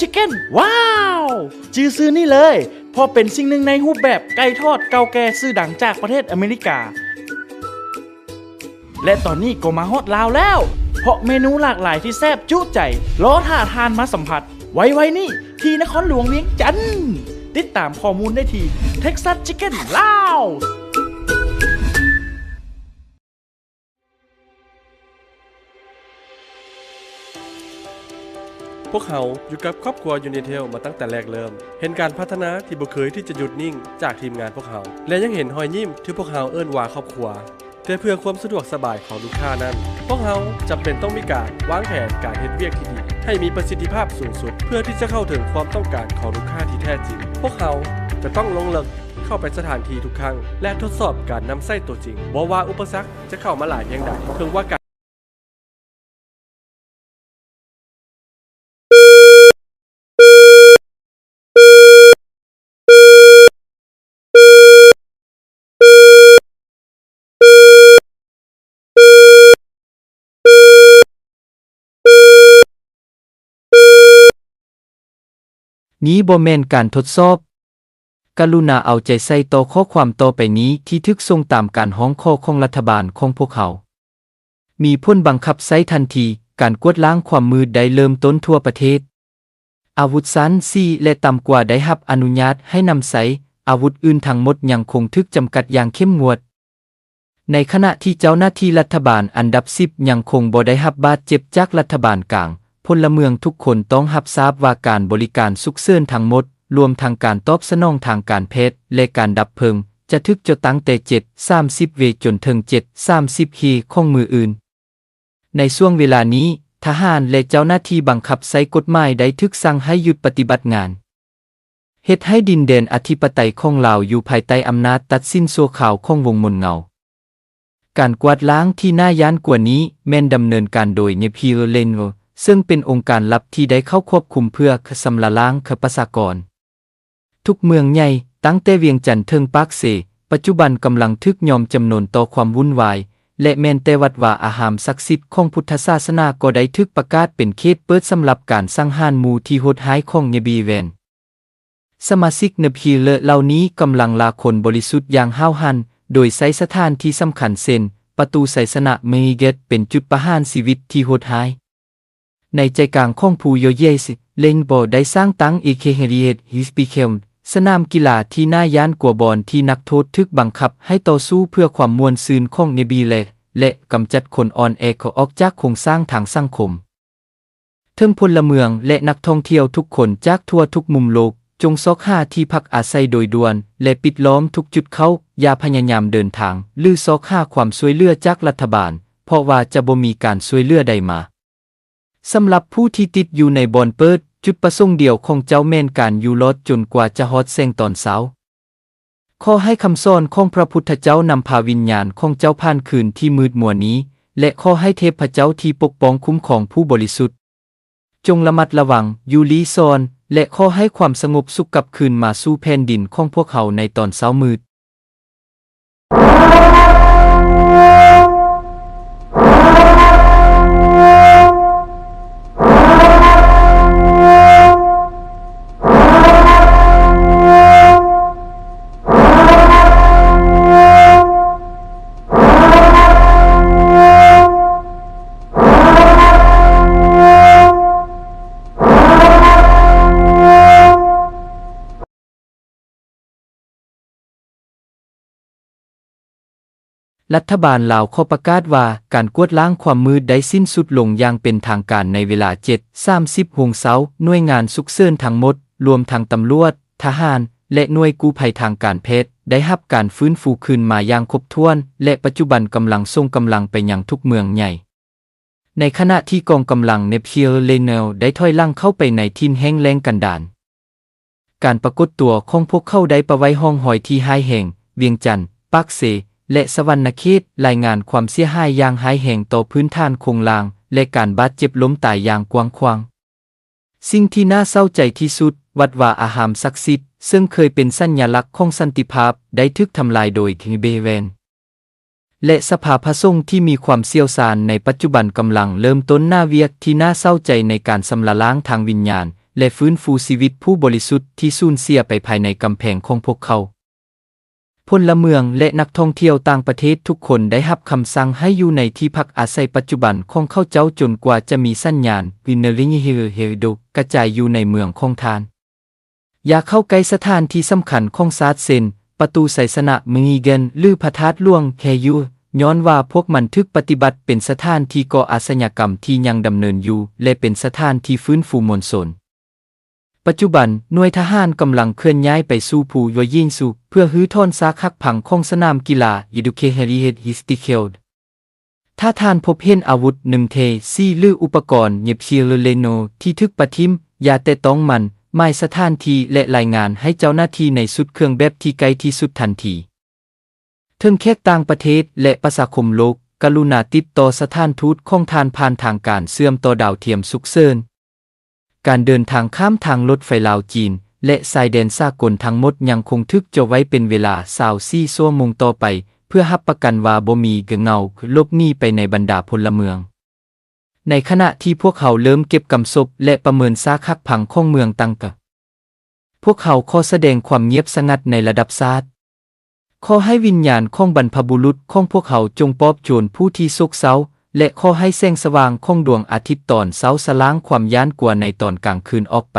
Chicken ວ້າວ! ຈື່ຊື່ນີ້ເລີຍ ເພາະເປັນສິ່ງໜຶ່ງໃນຮູບແບບໄກ່ທອດເກົ່າແກ່ຊື່ດັງຈາກປະເທດອາເມລິກາ. ແລະ ຕອນນີ້ກໍມາຮອດລາວແລ້ວ ເພາະເມນູຫຼາກຫຼາຍທີ່ແຊບຈຸໃຈ ລໍຖ້າທ່ານມາສຳຜັດ ໄວໆນີ້ທີ່ນະຄອນຫຼວງວຽງຈັນ. ຕິດຕາມຂໍ້ມູນໄດ້ທີ່ Texas Chicken ລາວ. ພວກເຮົາຢູ່ກັບຄອບຄົວ Unitel ມາຕັ້ງແຕ່ແລກເລີ່ມ, ເຫັນການພັດທະນາທີ່ບໍ່ເຄີຍທີ່ຈະຢຸດນິ່ງຈາກທີມງານພວກເຮົາ ແລະ ຍັງເຫັນຮອຍຍິ້ມທີ່ພວກເຮົາເອີ້ນວ່າຄອບຄົວ. ແຕ່ເພື່ອຄວາມສະດວກສະບາຍຂອງລູກຄ້ານັ້ນ, ພວກເຮົາຈຳເປັນຕ້ອງມີການວາງແຜນການເຮັດວຽກທີ່ດີ ໃຫ້ມີປະສິດທິພາບສູງສຸດ. ເພື່ອທີ່ຈະເຂົ້າເຖິງຄວາມຕ້ອງການຂອງລູກຄ້າທີ່ແທ້ຈິງ, ພວກເຮົາຈະຕ້ອງລົງເລິກເຂົ້າໄປສະຖານທີ່ທຸກຄັ້ງ ແລະ ທົດສອບການນຳໃຊ້ຕົວຈິງ. ບໍ່ວ່າອຸປະສັກຈະເຂົ້າມາຫຼາຍພຽງໃດ, ເຖິງວ່າການ ນີ້ບໍ່ແມ່ນການທົດສອບ. ກະລຸນາເອົາໃຈໃສ່ຕໍ່ຂໍ້ຄວາມຕໍ່ໄປນີ້ທີ່ຖືກສົ່ງຕາມການຮ້ອງຂໍຂອງລັດຖະບານຂອງພວກເຮົາ. ມີຜົນບັງຄັບໃຊ້ທັນທີ. ການກວາດລ້າງຄວາມມືດໄດ້ເລີ່ມຕົ້ນທົ່ວປະເທດ. ອາວຸດຊັ້ນສີ່ ແລະ ຕ່ຳກວ່າໄດ້ຮັບອະນຸຍາດໃຫ້ນຳໃຊ້. ອາວຸດອື່ນທັງໝົດຍັງຄົງຖືກຈຳກັດຢ່າງເຂັ້ມງວດ. ໃນຂະນະທີ່ເຈົ້າໜ້າທີ່ລັດຖະບານອັນດັບສິບຍັງຄົງບໍ່ໄດ້ຮັບບາດເຈັບຈາກລັດຖະບານກາງ, ພົນລະເມືອງທຸກຄົນຕ້ອງຮັບຊາບວ່າການບໍລິການສຸກເສີນທັງໝົດ, ລວມທັງການຕອບສະໜອງທາງການແພດ ແລະ ການດັບເພີງ, ຈະຖືກຈົດຕັ້ງແຕ່ເຈັດສາມສິບເວຈົນເຖິງເຈັດສາມສິບເຮຂອງມື້ອື່ນ. ໃນຊ່ວງເວລານີ້, ທະຫານ ແລະ ເຈົ້າໜ້າທີ່ບັງຄັບໃຊ້ກົດໝາຍໄດ້ຖືກສັ່ງໃຫ້ຢຸດປະຕິບັດງານ. ເຮັດໃຫ້ດິນແດນອະທິປະໄຕຂອງລາວຢູ່ພາຍໃຕ້ອຳນາດຕັດສິນຊົ່ວຄາວຂອງວົງມົນເງົາ. ການກວາດລ້າງທີ່ໜ້າຢ້ານກວ່ານີ້ແມ່ນດຳເນີນການໂດຍ Napier Leno ເຊິ່ງເປັນອົງການລັບທີ່ໄດ້ເຂົ້າຄວບຄຸມເພື່ອຊຳລະລ້າງປະຊາກອນ. ທຸກເມືອງໃຫຍ່, ຕັ້ງແຕ່ວຽງຈັນເຖິງປາກເຊ, ປັດຈຸບັນກຳລັງຖືກຍອມຈຳນົນຕໍ່ຄວາມວຸ່ນວາຍ, ແລະ ແມ່ນແຕ່ວັດວາອາຮາມສັກສິດຂອງພຸດທະສາສະໜາກໍໄດ້ຖືກປະກາດເປັນເຂດເປີດສຳລັບການສັງຫານໝູ່ທີ່ໂຫດຮ້າຍຂອງ Napier Leno. ສະມາຊິກ Napier ເຫຼົ່ານີ້ກຳລັງລ່າຄົນບໍລິສຸດຢ່າງຫ້າວຫັນ, ໂດຍໃຊ້ສະຖານທີ່ສຳຄັນເຊັ່ນ ປະຕູໄຊຊະນະ Margate ເປັນຈຸດປະຫານຊີວິດທີ່ໂຫດຮ້າຍ. ໃນໃຈກາງຂອງພູ Georges, Leno ໄດ້ສ້າງຕັ້ງ Echelgeliet Hospital, ສະໜາມກິລາທີ່ໜ້າຢ້ານກວ່າບ່ອນທີ່ນັກໂທດຖືກບັງຄັບໃຫ້ຕໍ່ສູ້ເພື່ອຄວາມມ່ວນຊື່ນຂອງ Napier Leno ແລະ ກຳຈັດຄົນອ່ອນແອອອກຈາກໂຄງສ້າງທາງສັງຄົມ. ເຖິງພົນລະເມືອງ ແລະ ນັກທ່ອງທ່ຽວທຸກຄົນຈາກທົ່ວທຸກມຸມໂລກ, ຈົ່ງຊອກຫາທີ່ພັກອາໄສໂດຍດ່ວນ ແລະ ປິດລ້ອມທຸກຈຸດເຂົ້າ, ຢ່າພະຍາຍາມເດີນທາງ ຫຼື ຊອກຫາຄວາມຊ່ວຍເຫຼືອຈາກລັດຖະບານ, ເພາະວ່າຈະບໍ່ມີການຊ່ວຍເຫຼືອໃດມາ. ສຳລັບຜູ້ທີ່ຕິດຢູ່ໃນບ່ອນເປີດ, ຈຸດປະສົງດຽວຂອງເຈົ້າແມ່ນການຢູ່ລອດຈົນກວ່າຈະຮອດແສງຕອນເຊົ້າ. ຂໍໃຫ້ຄຳສອນຂອງພະພຸດທະເຈົ້ານຳພາວິນຍານຂອງເຈົ້າຜ່ານຄືນທີ່ມືດມົວນີ້, ແລະ ຂໍໃຫ້ເທບພະເຈົ້າທີ່ປົກປ້ອງຄຸ້ມຄອງຜູ້ບໍລິສຸດ ຈົ່ງລະມັດລະວັງ, ຢູ່ລີສອນ, ແລະ ຂໍໃຫ້ຄວາມສະຫງົບສຸກກັບຄືນມາສູ່ແຜ່ນດິນຂອງພວກເຮົາໃນຕອນເຊົ້າມືດ. ລັດຖະບານລາວຂໍປະກາດວ່າ ການກວາດລ້າງຄວາມມືດໄດ້ສິ້ນສຸດລົງຢ່າງເປັນທາງການໃນເວລາເຈັດສາມສິບໂມງເຊົ້າ. ໜ່ວຍງານສຸກເສີນທັງໝົດ, ລວມທັງຕຳຫຼວດ, ທະຫານ ແລະ ໜ່ວຍກູ້ໄພທາງການແພດ ໄດ້ຮັບການຟື້ນຟູຄືນມາຢ່າງຄົບຖ້ວນ ແລະ ປັດຈຸບັນກຳລັງສົ່ງກຳລັງໄປຍັງທຸກເມືອງໃຫຍ່. ໃນຂະນະທີ່ກອງກຳລັງ Napier Leno ໄດ້ຖອຍຫຼັງເຂົ້າໄປໃນຖິ່ນແຫ້ງແລ້ງກັນດານ, ການປາກົດຕົວຂອງພວກເຂົາໄດ້ປະໄວ້ຮ່ອງຮອຍທີ່ຮ້າຍແຮງ, ວຽງຈັນ, ປາກເຊ ແລະ ສະຫວັນນະເຂດ, ລາຍງານຄວາມເສຍຫາຍຢ່າງຮ້າຍແຮງຕໍ່ພື້ນຖານໂຄງລ່າງ ແລະ ການບາດເຈັບລົ້ມຕາຍຢ່າງກວ້າງຂວາງ. ສິ່ງທີ່ໜ້າເສົ້າໃຈທີ່ສຸດ, ວັດວາອາຮາມສັກສິດ ເຊິ່ງເຄີຍເປັນສັນຍະລັກຂອງສັນຕິພາບ ໄດ້ຖືກທຳລາຍໂດຍ Napier Leno. ແລະ ສະພາພະສົງທີ່ມີຄວາມຊ່ຽວຊານໃນປັດຈຸບັນກຳລັງເລີ່ມຕົ້ນໜ້າວຽກທີ່ໜ້າເສົ້າໃຈໃນການຊຳລະລ້າງທາງວິນຍານ ແລະ ຟື້ນຟູຊີວິດຜູ້ບໍລິສຸດທີ່ສູນເສຍໄປພາຍໃນກຳແພງຂອງພວກເຂົາ. ພົນລະເມືອງ ແລະ ນັກທ່ອງທ່ຽວຕ່າງປະເທດທຸກຄົນໄດ້ຮັບຄຳສັ່ງໃຫ້ຢູ່ໃນທີ່ພັກອາໄສປັດຈຸບັນຂອງເຂົາເຈົ້າຈົນກວ່າຈະມີສັນຍານ Winner Ring Hill Hill Dog ກະຈາຍຢູ່ໃນເມືອງຂອງທ່ານ. ຢ່າເຂົ້າໃກ້ສະຖານທີ່ສຳຄັນຂອງຊາດເຊັ່ນ ປະຕູໄຊຊະນະ München ຫຼື ພະທາດຫຼວງ Kaiyu ຍ້ອນວ່າພວກມັນຖືກປະຕິບັດເປັນສະຖານທີ່ກໍ່ອາຊະຍາກຳທີ່ຍັງດຳເນີນຢູ່ ແລະ ເປັນສະຖານທີ່ຟື້ນຟູມວນຊົນ. ປັດຈຸບັນ, ໜ່ວຍທະຫານກຳລັງເຄື່ອນຍ້າຍໄປສູ່ພູ Yuyinsu ເພື່ອຮື້ຖອນຊາກຫັກພັງຂອງສະໜາມກິລາ Iduke Heritage History Field. ຖ້າທ່ານພົບເຫັນອາວຸດ ໜຶ່ງເທ ສີ່ ຫຼື ອຸປະກອນ Neptune Reno ທີ່ຖືກປະຖິ້ມ, ຢ່າແຕະຕ້ອງມັນ, ໝາຍສະຖານທີ່ ແລະ ລາຍງານໃຫ້ເຈົ້າໜ້າທີ່ໃນຊຸດເຄື່ອງແບບທີ່ໃກ້ທີ່ສຸດທັນທີ. ເຖິງແຂກຕ່າງປະເທດ ແລະ ປະຊາຄົມໂລກ, ກະລຸນາຕິດຕໍ່ສະຖານທູດຂອງທ່ານຜ່ານທາງການເຊື່ອມຕໍ່ດາວທຽມສຸກເສີນ. ການເດີນທາງຂ້າມທາງລົດໄຟລາວ-ຈີນ ແລະ ຊາຍແດນສາກົນທັງໝົດຍັງຄົງຖືກເຈາະໄວ້ເປັນເວລາຊາວສີ່ຊົ່ວໂມງຕໍ່ໄປ, ເພື່ອຮັບປະກັນວ່າບໍ່ມີເຫງົາຫຼົບໜີໄປໃນບັນດາພົນລະເມືອງ. ໃນຂະນະທີ່ພວກເຮົາເລີ່ມເກັບກຳສົບ ແລະ ປະເມີນຊາກຫັກພັງຂອງເມືອງຕັງກະ, ພວກເຮົາຂໍສະແດງຄວາມງຽບສະຫງັດໃນລະດັບຊາດ. ຂໍໃຫ້ວິນຍານຂອງບັນພະບຸລຸດຂອງພວກເຮົາຈົ່ງປອບໂຈນຜູ້ທີ່ໂສກເສົ້າ ແລະ ຂໍໃຫ້ແສງສະຫວ່າງຂອງດວງອາທິດຕອນເຊົ້າສະລ້າງຄວາມຢ້ານກົວໃນຕອນກາງຄືນອອກໄປ.